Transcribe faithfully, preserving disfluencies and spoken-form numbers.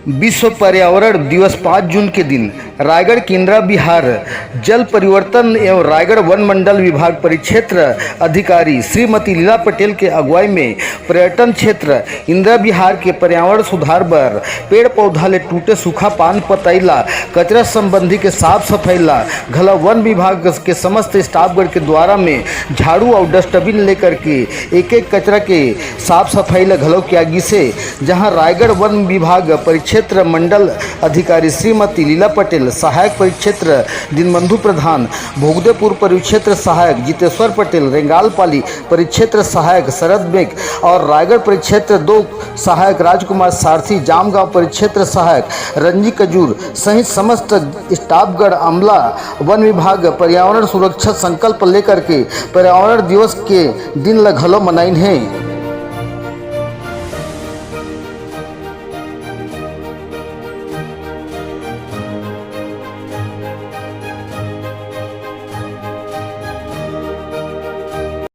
विश्व पर्यावरण दिवस पाँच जून के दिन रायगढ़ के इंदिरा विहार जल परिवर्तन एवं रायगढ़ वन मंडल विभाग परिक्षेत्र अधिकारी श्रीमती लीला पटेल के अगुवाई में पर्यटन क्षेत्र इंदिरा विहार के पर्यावरण सुधार बर पेड़ पौधा ले टूटे सूखा पान पतई ला, कचरा संबंधी के साफ सफाई ला घला वन विभाग के समस्त स्टाफगढ़ के द्वारा में झाड़ू और डस्टबिन लेकर के एक एक कचरा के साफ सफाई ला घलो किया गिसे, जहां रायगढ़ वन विभाग परिक्षेत्र मंडल अधिकारी श्रीमती लीला पटेल, सहायक परिक्षेत्र दीनबंधु प्रधान, भोगदेपुर परिक्षेत्र सहायक जितेश्वर पटेल, रेंगालपाली परिक्षेत्र सहायक शरद मेघ और रायगढ़ परिक्षेत्र दो सहायक राजकुमार सारथी, जामगांव परिक्षेत्र सहायक रंजी कजूर सहित समस्त स्टाफगढ़ अमला वन विभाग पर्यावरण सुरक्षा संकल्प लेकर के पर्यावरण दिवस के दिन ल घलो मनाइन हे।